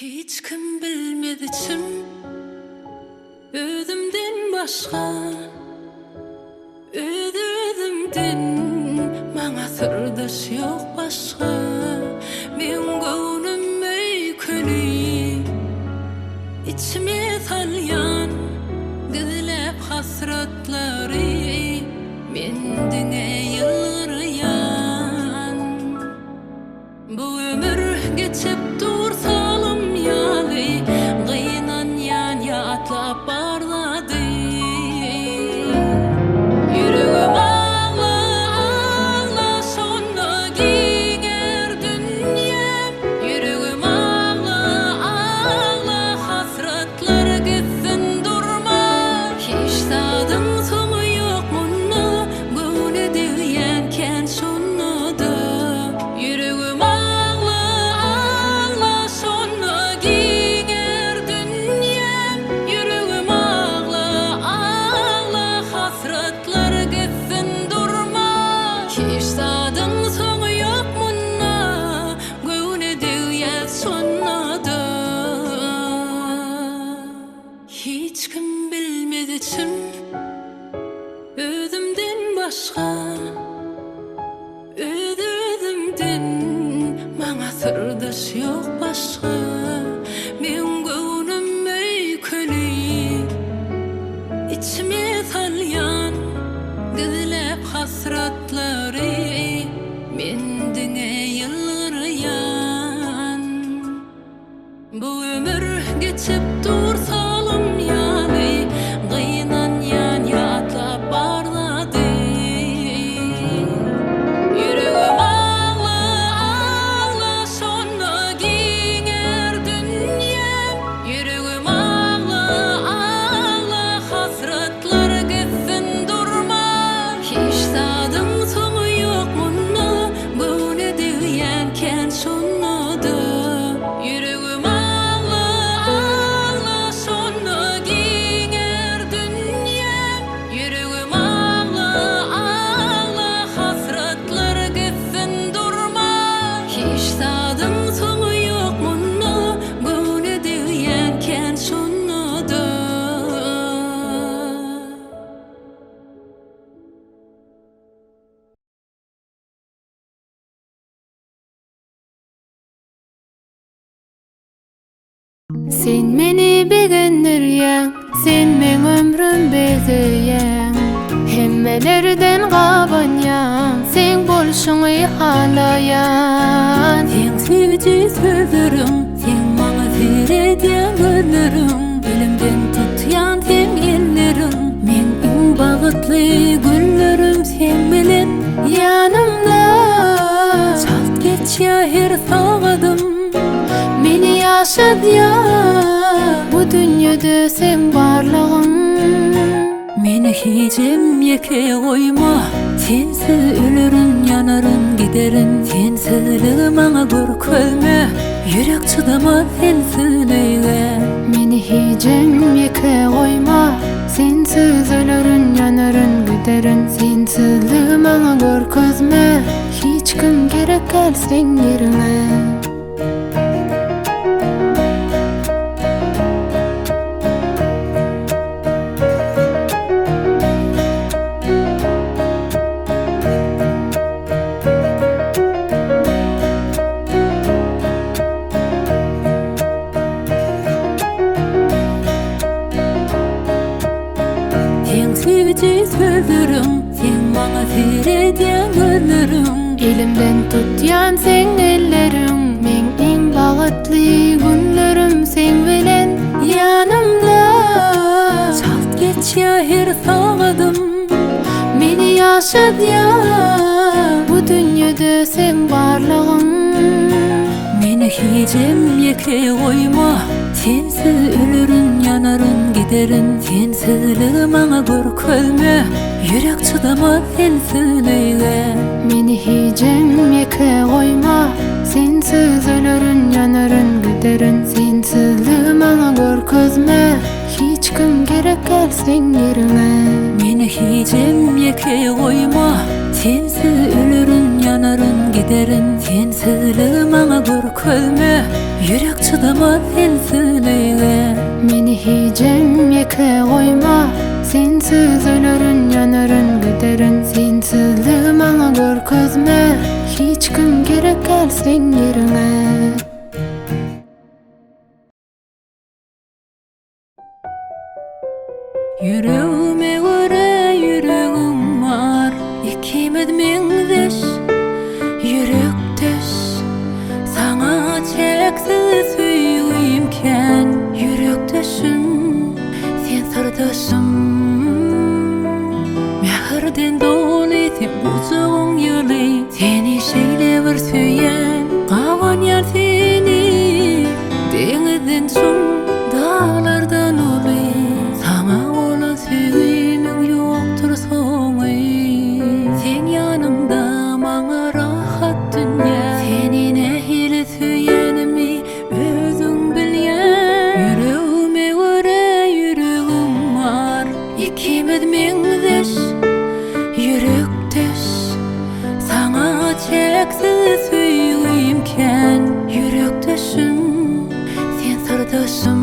Hiç kim bilmez içim özümden başga Öz-özümden maňa syrdaş ýok başga Meň göwnüm öýkeli içime salýan Gizläp hasratlary men diňe ýylgyrýan. Bu ömür geçip dur salym ýaly, Gynanýan ýatlap bar zady. Ýüregim agla, agla, şonda giňär dünýäm. Ýüregim agla, agla, hasratlar gitsin durma. Hiç zadyň soňy ýok munda, Göwne degýän kän şonda-da. Ýüregim agla, agla, şonda giňär dünýäm. Ýüregim agla, agla, hasratlar gitsin durma. Hiç zadyň soňy ýok munda, göwne degýär şonda-da. Hiç kim bilmez içim. Özümden başga Öz-özümden Maňa syrdaş ýok başga Meň göwnüm öýkeli Içime salýan Gizläp hasratlary Men diňe ýylgyrýan. Bu ömür geçip dur salym ýaly, Gynanýan ýatlap bar zady. Ýüregim agla, agla, şonda giňär dünýäm. Ýüregim agla, agla, hasratlar gitsin durma. Hiç zadyň soňy ýok munda, Göwne degýän kän şonda-da. Ýüregim agla, agla, şonda giňär dünýäm. Ýüregim agla, agla, hasratlar gitsin durma. Hiç zadyň soňy ýok munda, göwne degýän kän şonda-da. Sen meni begendirýäň, sen meň ömrüm bezeýäň. Hemmelerden gabanýan, seň bolşuňy halaýan. Seň süýji sözleriň, seň maňa seredýän gözleriň, elimden tutýan seň elleriň, meň iň bagtly günlerim seň bilen Ýanymda. Çalt geçýär her sagadym. Meni ýaşadýar bu dünýede seň barlygyň. Meni hijem ýeke goýma, Sensiz ölerin, ýanaryn, giderin, Sensizligi maňa görkezme, Ýürek çydamaz sensizlige. Meni hijem ýeke goýma, Sensiz ölerin, ýanaryn, giderin, Sensizligi maňa görkezme, Hiç kim gerek däl seň ýeriňe. Seň süýji sözleriň, seň maňa seredýän gözleriň. Elimden tutýan seň elleriň, meň iň bagtly günlerim seň bilen ýanymda. Çalt geçýär her sagadym. Meni ýaşadýar bu dünýede seň barlygyň. Meni hijem ýeke goýma, Sensiz ölerin, ýanaryn, giderin, Sensizligi maňa görkezme, Ýürek çydamaz sensizlige. Meni hijem ýeke goýma, Sensiz ölerin, ýanaryn, giderin, Sensizligi maňa görkezme, Hiç kim gerek däl seň ýeriňe. Meni hijem ýeke goýma, Sensiz ölerin, ýanaryn, giderin, Sensizligi maňa görkezme. Ýürek çydamaz sensizlige. Meni hijem ýeke goýma, Sensiz ölerin, ýanaryn, giderin, Sensizligi maňa görkezme, Hiç kim gerek däl seň ýeriňe. Ýüregime görä ýüregiň bar, Ikimiz meňzeş, ýürekdeş. Saňa çäksiz söýgim kän, Ýürekdeşim, sen syrdaşym. Mähirden doly seň gujagyň ýyly, Seni şeýle bir söýýän, gabanýan seni. Deňizden çuň, daglardan uly, Saňa bolan söýgimiň ýokdur soňy. Seň ýanyňda maňa rahat dünýä, Seni nähili söýenimi özüň bilýäň. Ýüregime görä ýüregiň bar, Ikimiz meňzeş, ýürekdeş. Saňa çäksiz söýgim kän, Ýürekdeşim, sen syrdaşym.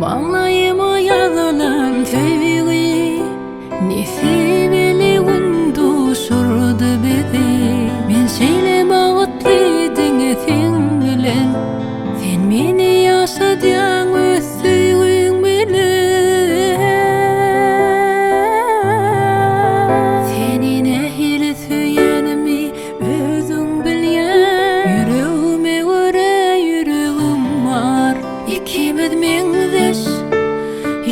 Maňlaýyma ýazylan söýgi Nesibeli gün duşurdy bizi. Men şeýle bagtly diňe seň bilen. Sen meni ýaşadýaň öz söýgüň bilen. Seni nähili söýenimi özüň bilýäň. Ýüregime görä ýüregim bar. Ikimiz meňzeş,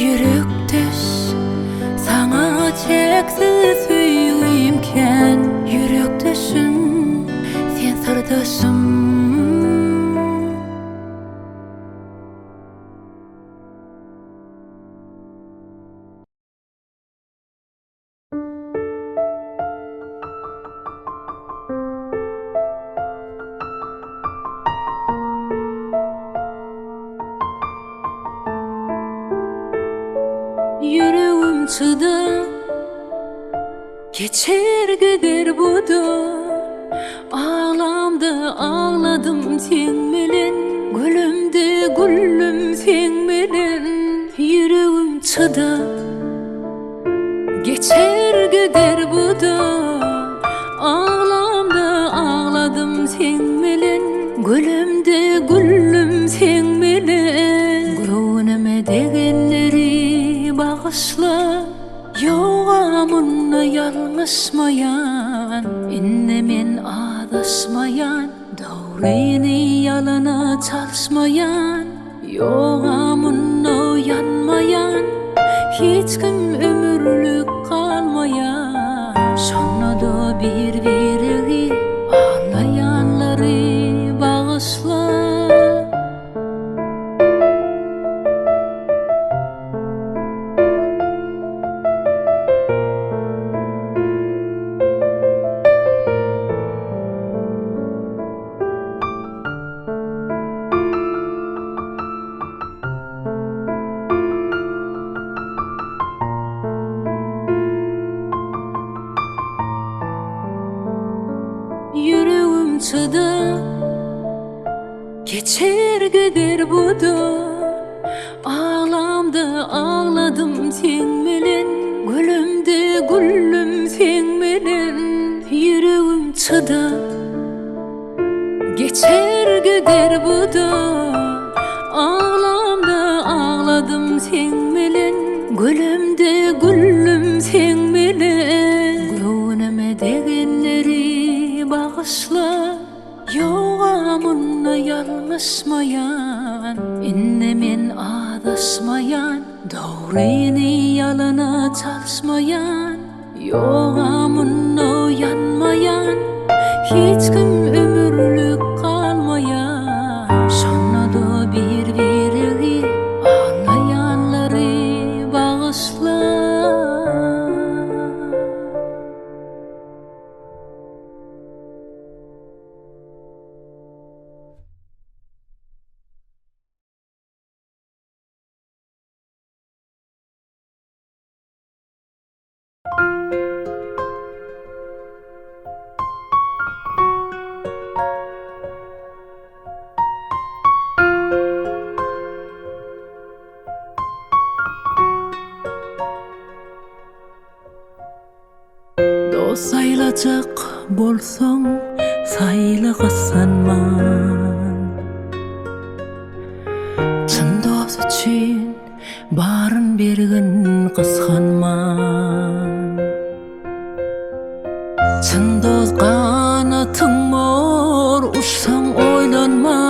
ýürekdeş. Saňa çäksiz söýgim kän, Ýürekdeşim, sen syrdaşym. Ýüregim çyda, geçer gider bu-da. Aglamda agladym seň bilen, Gülümde güldüm seň bilen. Ýüregim çyda, geçer gider bu-da. Aglamda agladym seň bilen, Gülümde güldüm seň bilen. Göwnüme degenleri bagyşla, Ýog-a munda ýalňyşmaýan. Indi men azaşmaýan, Dogryny ýalana çalyşmaýan. Ýog-a munda ýanmaýan, Hiç kim ömürlik galmaýan. Şonda-da bir-biregi aldaýanlary bagyşla. Ýüregim çyda, geçer gider bu-da. Aglamda agladym seň bilen, Gülümde güldüm seň bilen. Ýüregim çyda. Geçer gider bu-da, Aglamda agladym seň bilen, Gülümde güldüm seň bilen. Göwnüme degenleri bagyşla, Ýog-a munda ýalňyşmaýan. Indi men azaşmaýan, Dogryny ýalana çalyşmaýan. Ýog-a munda ýanmaýan, Hiç kim ömürlik galmaýan. Şonda-da bir-biregi aldaýanlary bagyşla. Saýlajak bolsaň saýla gyssanman. Çyn dost üçin baryn bergin gysganman. Çyn dost ganatyň bor uçsaň oýlanman.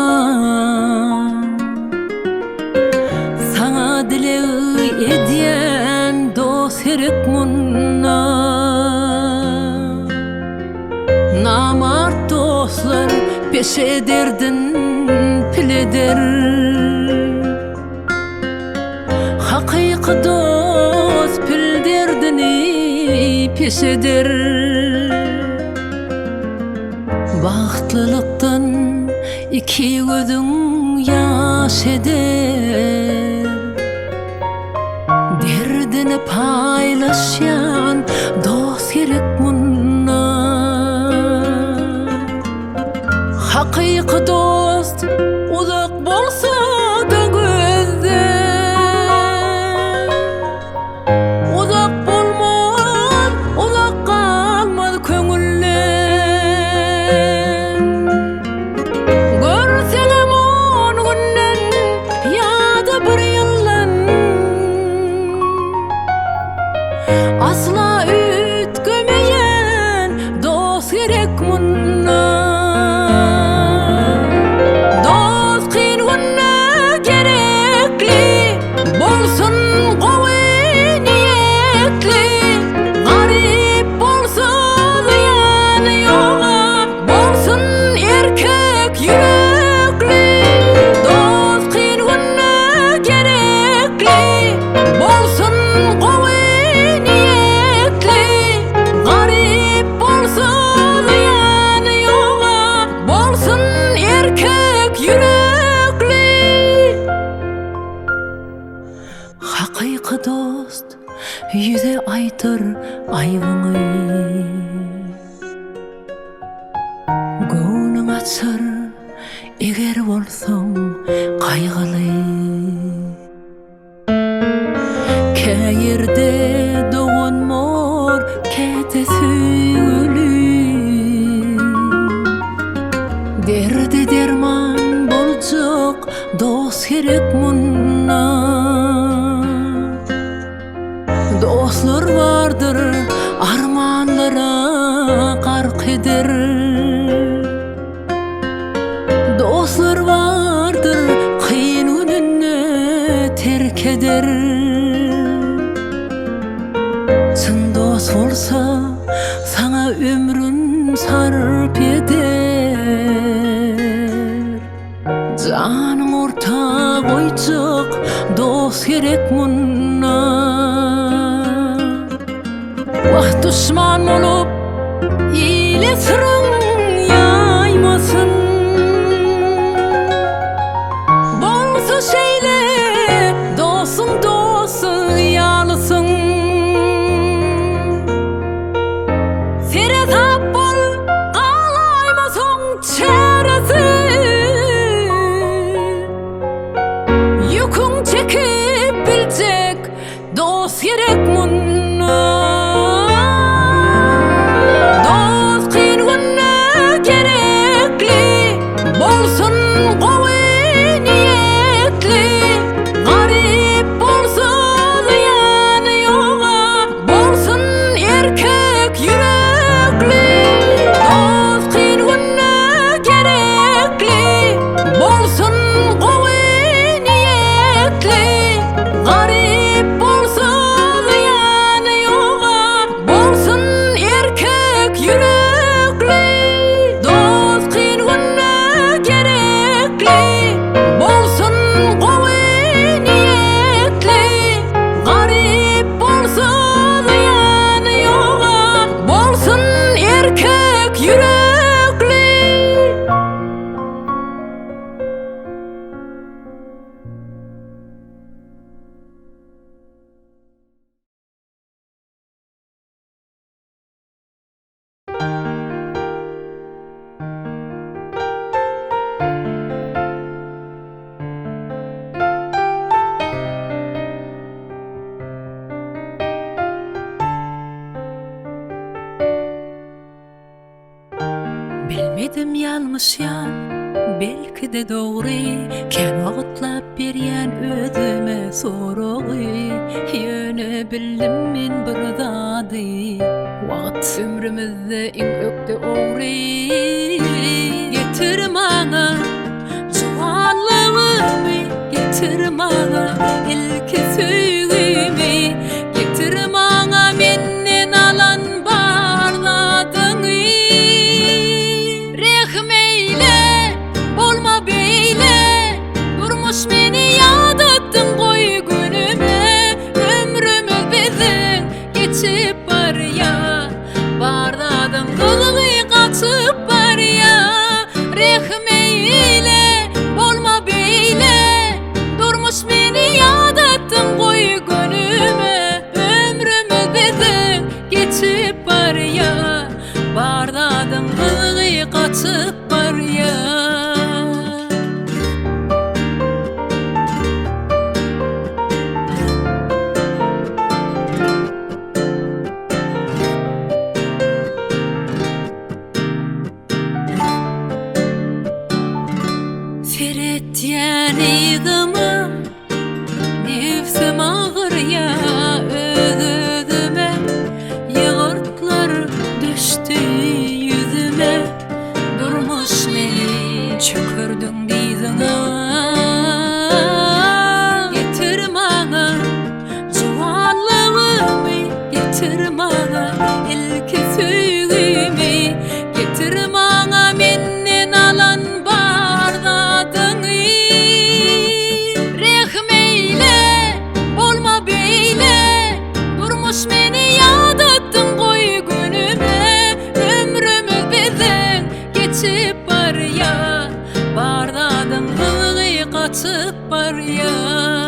Saňa dileg edýän dost gerek munda. Namart dostlar peşe derdin pil eder. Hakyky dost pil derdini peş eder. Bagtlylykdan iki gözüň ýaş eder. Derdini paýlaşýan dost gerek munda. Hakyky dost uzak bolsa-da gözden. Uzak bolmaz, uzak galmaz köňülden. Görseňem on günden ýa-da bir ýyldan Asla üýtgemeýän dost gerek munda. Dost kyn günde gerekli, bolsun gowy niýetli, garyp bolsa zyýany ýoga, Bolsun erkek ýürekli, Dost kyn günde gerekli. Bolsun gowy niýetli, Garyp bolsa zyýany ýoga, Bolsun erkek ýürekli. Hakyky dost ýüze aýdar aýbyňy. Göwnüň açar eger bolsaň gaýgyly. Kä ýerde dogan bor, käte söýgüli. Derde derman boljak dost gerek munda. Dostlar bardyr armanlara gark eder. Dostlar bardyr kyn gününde terk eder. Çyn dost bolsa saňa ömrün sarp eder. Janyň orta goýjak dost gerek munda. Wah duşman bolup ile syryň ýaýmasyn. Bolsa şeýle dostuň dosty ýalysyň. Seresap bol galaýmasaň Çäresiz Ýüküň çekip biljek dost gerek munda. Dost kyn günde. Bilmedim ýalňyşýan, belki-de dogry, Kän wagtlap berýän özüme soragy, Ýöne bildim men bir zady, Wagt ömrümizde iň ökde ogry. Getir maňa juwanlygymy, Getir maňa ilki söýgimi, Getir maňa menden alan bar zadyňy. Rehm eýle, bolma beýle, Durmuş meni ýadatdyň goý günüme. Ömrümiz biziň geçip barýa, Bar zadyň gyzygy gaçyp barýa. Rehm eýle, bolma beýle, Durmuş meni ýadatdyň goý günüme. Ömrümiz biziň geçip barýa, Bar zadyň gyzygy gaçyp barýa. Seretýän yzyma, nebsim agyrýa, öz-özüme ýygyrtlar düşdi ýüzüme, durmuş meni çökerdiň dyzyňa. Getir maňa Juwanlygymy getir maňa ilki söýgimi getir maňa menden alan bar zadyňy Rehm eýle bolma beýle durmuş meni ýadatdyň goý günüme ömrümiz biziň geçip barýa bar zadyň gyzygy gaçyp barýa.